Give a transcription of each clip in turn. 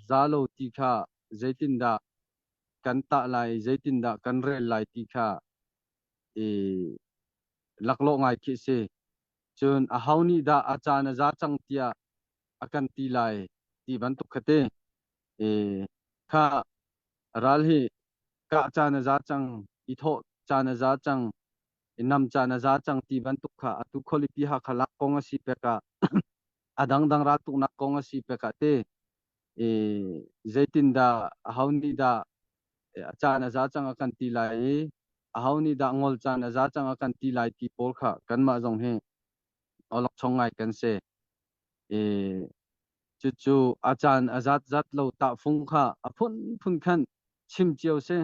za lo ti kha zeitindah kan tah lai, zeitindah kan rel lai ti kha i laklawh ngai khi a si. Cun aho nih dah a caan a za cang tiah a kan ti lai ti bantuk kha te. I kha ral hi kah caan a za cang, i thawh caan a za cang, i nam caan a za cang ti bantuk kha atu khualipi Hakha lak kong a si pek ah a dangdang raltuknak kong a si pek ah te i zeitindah, aho nih dah a caan a za cang a kan ti lai i aho nih dah ngol caan a za cang a kan ti lai ti pawl kha kanmah zong hi awlokchong ngai kan si. I cucu a caan a zat zat lo tahfung kha a phunphun khan chim cio si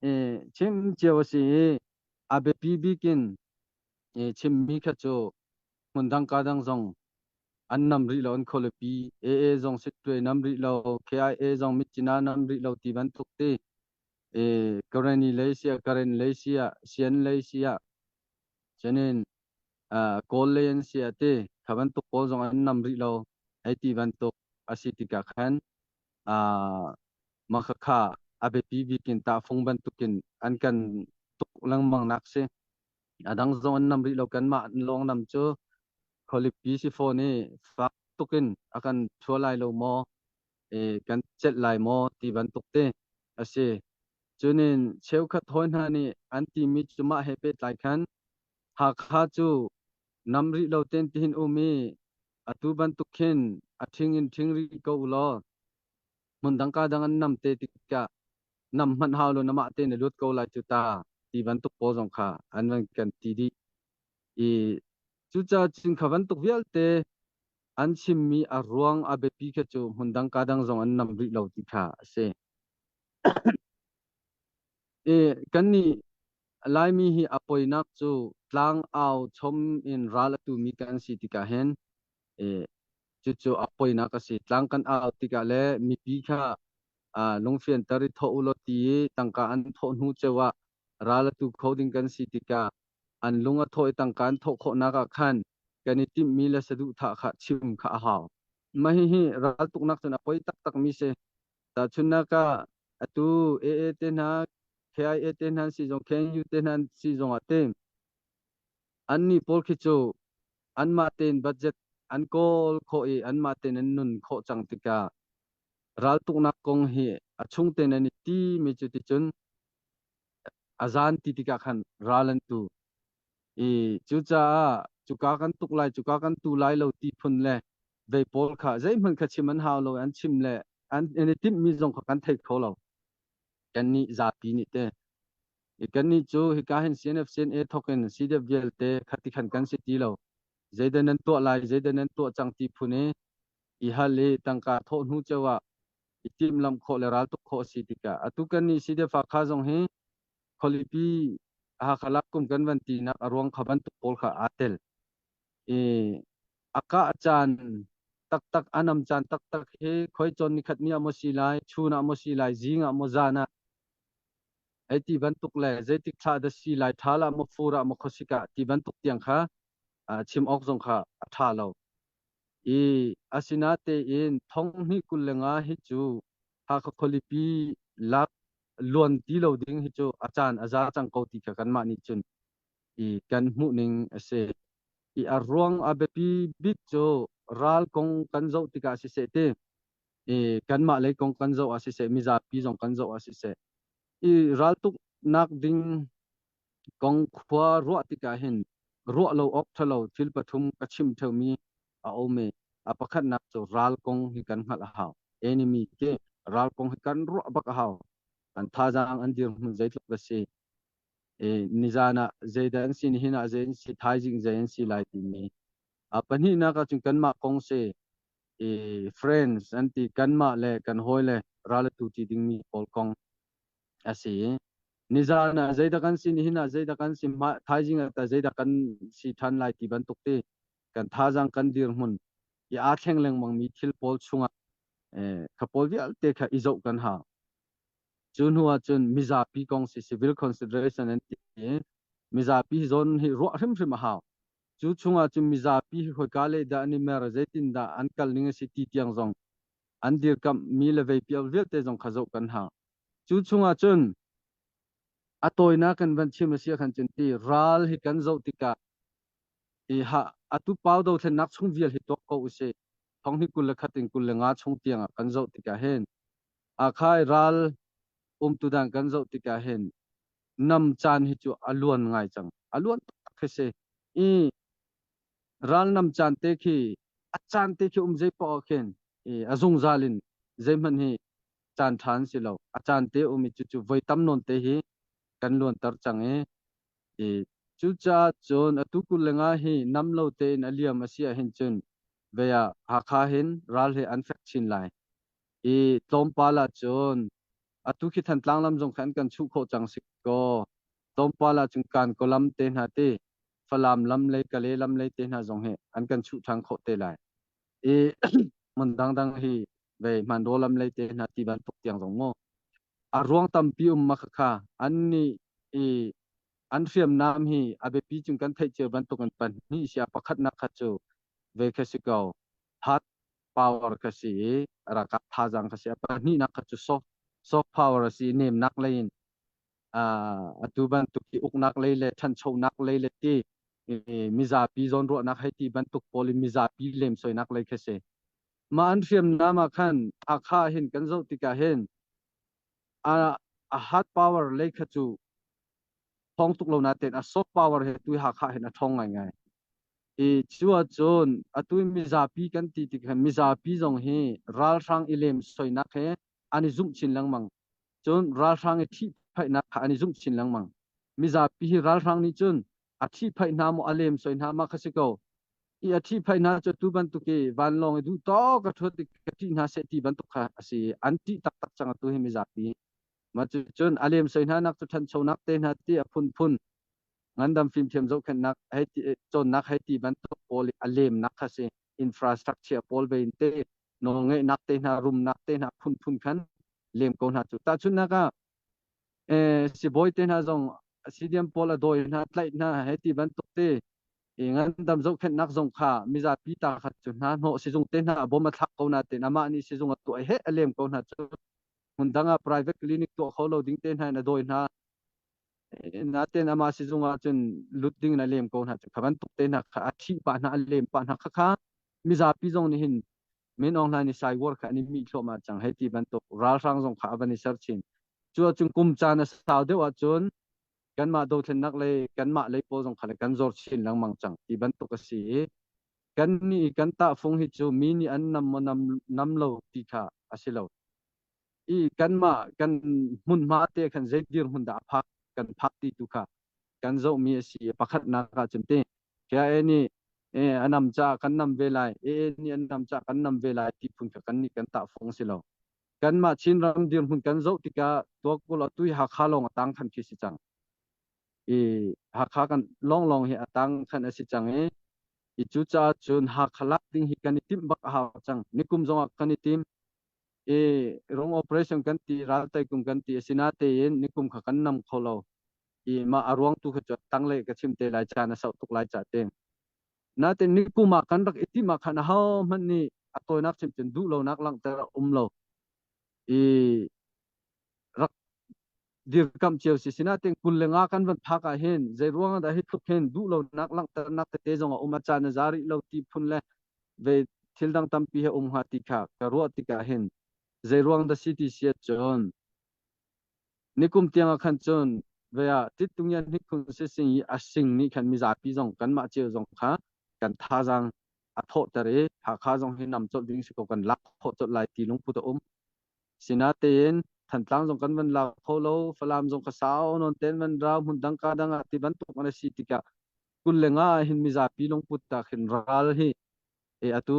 i chim cio a si i a biapi bik in i chimmi kha cu hmundang ka dang zong an nam rih lo, an khualipi AA zong Sittwe nam rih lo, KIA zong Myitkyina nam rih lo ti bantuk ti e Karenni lei sia, Karen lei sia, Sian lei sia, cunin Kawl lei an sia ti kha bantuk pawl zong an nam rih lo hei ti bantuk a si tikah khan mah khakha a biapi bik in tahfung bantukin an kan tuk lengmang nak si. A dang zong an nam rih lo, kanmah lawng nam cu khualipi si fawn i fak tuk in a kan thua lai lo maw, e, kan celh lai maw ti bantuk te a si. Cunin cheukhat hawi hna nih an timi cu mah he pehtlai khan Hakha cu nam rih lo ten tihin um i atu bantuk khin a ṭhing in ṭhing rih ko u law hmundang ka dang an nam te tikah nam hmanh hau lo, namah te na lut ko lai cu ta ti bantuk pawl zong kha an van kan ti dih i cucaah cun kha bantuk vialte an chimmi a ruang a biapi kha cu hmundang ka dang zong an nam rih lo ti kha a si. I kannih Laimi hi a poinak cu tlang au chom in ral a tumi kan si tikah hin i cucu a poinak a si. Tlang kan au tikah le mipi kha lungfianter i thawh u law ti i tangka an thawh hnu ceu ah ral a tu kho ding kan si tikah an lung a thawh i tangka an thawh khawhnak ah khan kan i timhmi le saduhthah kha chim kha a hau. Mah hihi raltuknak cun a poi taktakmi si. Tahchunhnak ah atu AA te hna, KIA te hna si zong, KNU te hna si zong ah te annih pawl khi cu anmah tein budget an kawl khawh i anmah tein an nun khawh cang tikah raltuknak kong hi a chung tein an i ti mi cu ticun a zan ti tikah khan ral an tu i cucaah cuka kan tuk lai, cuka kan tu lai lo ti phun le vei pawl kha zeihmanh kha chim an hau lo, an chim le an i timhmi zong kha kan thei kho lo, kannih zapi nih te. I kannih cu hika hin CNF CNA thawk in CDF vialte khati khan kan si ti lo, zeidah nan tuah lai, zeidah nan tuah cang ti phun i i hal i tangka thawh hnu ceu ah i timhlamh khawh le raltuk khawh a si tikah atu kannih CDF Hakha zong hi khualipi Hakha lak kum kan van tinak a ruang kha bantuk pawl kha aa tel i a kah caan taktak, a nam caan taktak hi khoi cawn nikhat ni ah maw si lai, chun ah maw si lai, zing ah maw, zan ah ei ti bantuk le zeitik thla dah si lai, ṭhal ah maw, fur ah maw, khuasik ah ti bantuk tiang kha chim awk zong kha a ṭha lo. I asinatein 2025 hi cu Hakha khualipi lak luan ti lo ding hi cu a caan a za cang ko ti kha kanmah nih cun i kan hmuh ning a si. I a ruang a biapi bik cu ral kong kan zoh tikah siseh ti i kanmah lei kong kan zoh ah siseh, mizapi zong kan zoh ah siseh, i raltuknak ding kong khua ruah tikah hin ruah lo awk ṭhalo thil pathum ka chim ṭheumi a um i a pakhatnak cu ral kong hi kan hngalh a hau. Enemy ti ral kong hi kan ruah bak a hau. An thazaang, an dirhmun zeitluk a si. E, nizan ah zeidah an si, nihin ah zei an si, thaizing zei an si lai timi. A pahnihnak ahcun kanmah kong si i friends an ti, kanmah le kan hawi le ral a tu ti dingmi pawl kong a si. Nizan ah zeidah kan si, nihin ah zeidah kan si, thaizing ah tah zeidah kan si ṭhan lai ti bantuk ti kan thazaang, kan dirhmun i aa thleng lengmangmi thil pawl chungah kha pawl vialte kha i zoh kan hau. Cu hnu ah cun mizapi kong si, civil consideration an ti i mizapi zawn hi ruah hrimhrim a hau. Cu chungah cun mizapi hi khoika lei dah an i mer, zeitindah an kal ning a si ti tiang zong. An dirkamh mi le vei pial vialte zong kha zoh kan hau. Cu chungah cun a tawinak kan van chim a si ahkhan cun ti ral hi kan zoh tikah i ha atu pau dothlennak chung vial hi tuak ko usih. Thonghnih 21 in 25 chung tiangah kan zoh tikah hin akhai ral umtu dan kan zoh tikah hin nam caan hi cu a luan ngai cang. A luan taktak khi si. I ral nam caan te khi a caan te khi um zei paoh ah khin i a zungzal in zeihmanh hi caan ṭha an si lo. A caan te um i cucu voi tam nawn te hi kan luanter cang i i cucaah cun atu 25 hi nam lo tein a liam a si ahhin cun vei ah Hakha hin ral hi an fek chin lai. I tlawmpal ah cun atu khi Thantlang lam zong kha an kan chuh khawh cang si kaw tlawmpal ah cun Kankaw lam te hna ti Falam lam lei Kale lam lei te hna zong hi an kan chuh ṭhan khawh te lai. I hmun dangdang hi vei Hmanraw lam lei te hna ti bantuk tiang zong mu a ruang tampi um ma kha an nih i an hriamnam hi a biapi cung kan theih cio bantuk in pahnih sia pakhatnak kha cu ve kha si ko hard power kha si i ralkap thazaang kha si a pahnihnak kha cu soft soft power a si nemnak lei in atu bantuk hi uknak lei le ṭhanchonak lei le ti mizapi zawnruahnak hei ti bantuk pawl in mizapi lemsoinak lei kha si. Mah an hriamnam ah khan Hakha hin kan zoh tikah hin a a hard power lei kha cu thawng tuk lo natein a soft power he tu Hakha hin a ṭhawng ngaingai. I cu ahcun atu mizapi kan ti tik hin mizapi zong hi ralhrang i lemsoinak he an i zumh chin lengmang. Cun ralhrang i ṭhihphaihnak kha an i zumh chin lengmang. Mizapi hi ralhrang nih cun a ṭhihphaih hna maw a lemsoi hna ma kha si ko. I a ṭhihphaih hna cu tu bantuk i vanlawng i duh tawk a ṭhuat i ka ṭih hna seh ti bantuk kha a si. An ṭih taktak cang atu hi mizapi. Mah cucun a lemsoi hna nak cu ṭhanchonak te hna ti a phunphun ngandam fimthiam zohkhenhnak hei ti cawnnak hei ti bantuk pawl i a lemnak kha si. Infrastructure pawl ve in te nawlngeihnak te hna rumnak te hna phunphun khan lem ko hna cu. Tahchunhnak ah sibawi te hna zong CDM pawl a dawi hna tlaih hna hei ti bantuk te i ngandam zohkhenhnak zong kha mizapi ta kha cu hna hnawh sizung te hna bom a thlak ko na tein amah nih sizung a tuah he a lem ko hna cu hmun dang ah private clinic tuah kho lo ding te hna in a dawi hna natein amah sizung ah cun lut ding in a lem ko hna cu kha bantuk te hna kha a ṭhih pah hna a lem pah hna kha kha mizapi zong nih hin Min Aung Hlaing nih cyber kha an i mih thluahmah cang hei ti bantuk ralhrang zong kha a van i ser chin. Cu ahcun kum caan a sau deuh ahcun kanmah dothlennak lei kanmah lei pawl zong kha le kan zor chin lengmang cang ti bantuk a si i kan nih kan tahfung hi cu mi nih an nam maw nam, nam lo ti kha a si lo. I kanmah kan hmunhma te khan zei dirhmun dah a phak kan phak ti tu kha kan zohmi a si i pakhatnak ahcun ti KIA nih a nam caah kan nam ve lai, AA nih an nam caah kan nam ve lai ti phun kha kan nih kan tahfung si lo. Kanmah Chinram dirhmun kan zoh tikah tuakul atu hi Hakha lawng a tang khan khi si cang. I Hakha kan lawnglawng hi a tang khan a si cang i i cucaah cun Hakha lak ding hi kan i timh bak a hau cang. Nikum zongah kan i tim. I rung operation kan ti, ral kum kan ti asinatein nikum kha kan nam kho lo. I mah a ruang tu kha cu tanglei ka chim te lai caan a sauh tuk lai ca te. Natin nikum ah kan rak i tim ah khan aho hmanh nih a tawinak chim cun duh lonak langhter a um lo. I rak dirkamh cio si sinatin 25 kan van phak ah hin zei ruang dah hi tluk hin duh lonak langhternak tete zong a um a caan a za rih lo ti phun le ve thil dang tampi he um hnga ti kha ka ruah tikah hin zei ruang dah si ti si ahcun Nikum tiang ah khan cun ve ah Tittungian hnikhun sising i a sing nih khan mizapi zong kanmah cio zong kha kan thazaang a thawhter i Hakha zong hi nam colh ding si ko kan lak khawh colh lai ti lungput a um. Sinatein Thantlang zong kan van lak kho lo, Falam zong kha sau nawn ten van rau hmun dang ka dang ah ti bantuk an si tikah 25 ah hin mizapi lungput ah khin ral hi e atu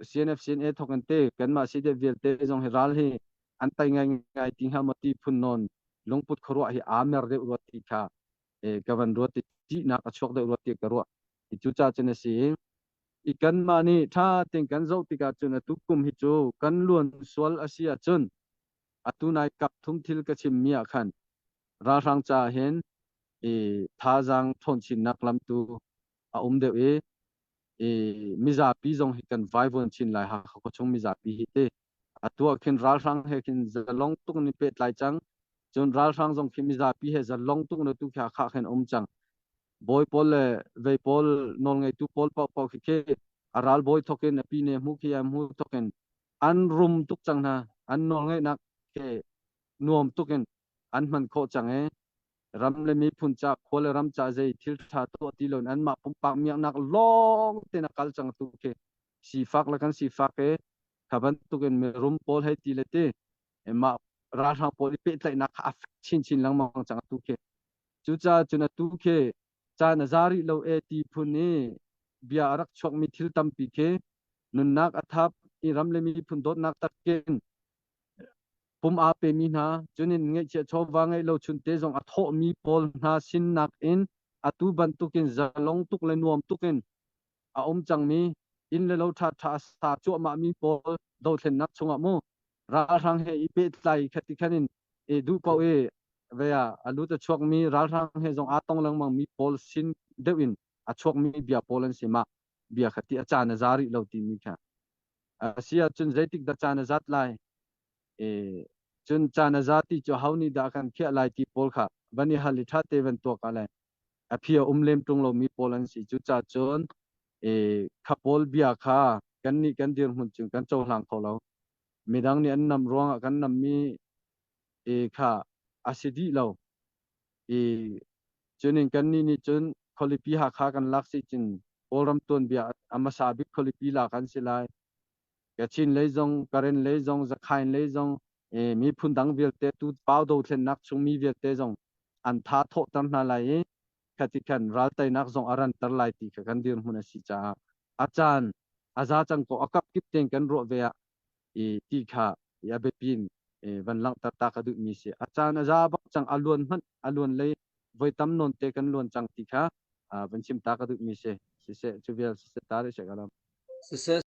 CNF CNA thawk in te kanmah CDF vialte zong hi ral hi an tai ngai ngai ti hnga maw ti phun nawn lungput khuaruah hi aa mer deuh rua ti kha e ka van ruat ti ṭihnak a chuak deuh rua ti ka ruah. I cucaah cun a si i kanmah nih ṭha tein kan zoh tikah cun atu kum hi cu kan luan sual a si ahcun atu nai kap thum thil ka chimmi ah khan ralhrang caah hin i thazaang ṭhawn chinnak lam tu a um deuh i i mizapi zong hi kan vaivuan chin lai Hakha khuachung mizapi hi ti. Atu ah khin ralhrang he khin zalong tuk in pehtlai cang. Cun ralhrang zong khi mizapi he zalong tuk in atu khi Hakha khin um cang. Bawi pawl le vei pawl nawlngeitu pawl paohpaoh khi khi a ralbawi thawk in a pine hmu khi a hmu thawk in an rum tuk cang hna. An nawlngeihnak khi nuam tuk in an hman khawh cang i ram le miphun ca khua le ram ca zei thil ṭha tuah ti lo in anmah pumpak miaknak lawng tein a kal cang tu khi sifak le kan sifak i kha bantukin mirum pawl hei ti le ti mah ralhrang pawl i pehtlaihnak kha a fek chinchin lengmang cang atu khi. Cucaah cun atu khi caan a za rih lo e ti phun i bia a rak chuakmi thil tampi khi nunnak a thap i ram le miphun dawtnak takin pum aa pemi hna cunin ngeihchiah chawva ngeih lo chunte zong a thawhmi pawl hna sinnak in atu bantukin zalong tuk le nuam tukin a um cangmi inn le lo ṭhaṭha a sa cuahmahmi pawl dothlennak chungah mu ralhrang he i pehtlai khati khan in i duh paoh i vea a lut a chuakmi ralhrang he zong aa tong lengmangmi pawl sin deuh in a chuakmi bia pawl an si. Mah bia kha ti a caan a za rih lo timi kha a si ahcun zeitik dah caan a zat lai e cun caan a za ti cu ho nih dah kan khiah lai ti pawl kha van i hal i ṭha te van tuak ah le a phi a um lem ṭung lomi pawl an si. Cucaah cun kha pawl bia kha kannih kan dirhmun cun kan cohlang kho lo. Midang nih an nam ruangah kan nammi kha a si dih lo. I cunin kannih nih cun khualipi Hakha kan lak si cun Kawlram tuanbia a hmasa bik khualipi lak an si lai. Kachin lei zong, Karen lei zong, Zakhain lei zong, miphun dang vialte tu pau dothlennak chungmi vialte zong an tha thawhter hna lai i khati khan ralteinak zong a ranter lai ti kha kan dirhmun a si caah a caan a za cang ko a kap kip tein kan ruah ve ah i ti kha a biapi in van langhter ta ka duhmi si. A caan a za bak cang, a luan hmanh a luan lei voi tam nawn te kan luan cang ti kha van chim ta ka duhmi si. Siseh, cu vial siseh ta rih seh ka lam. Siseh.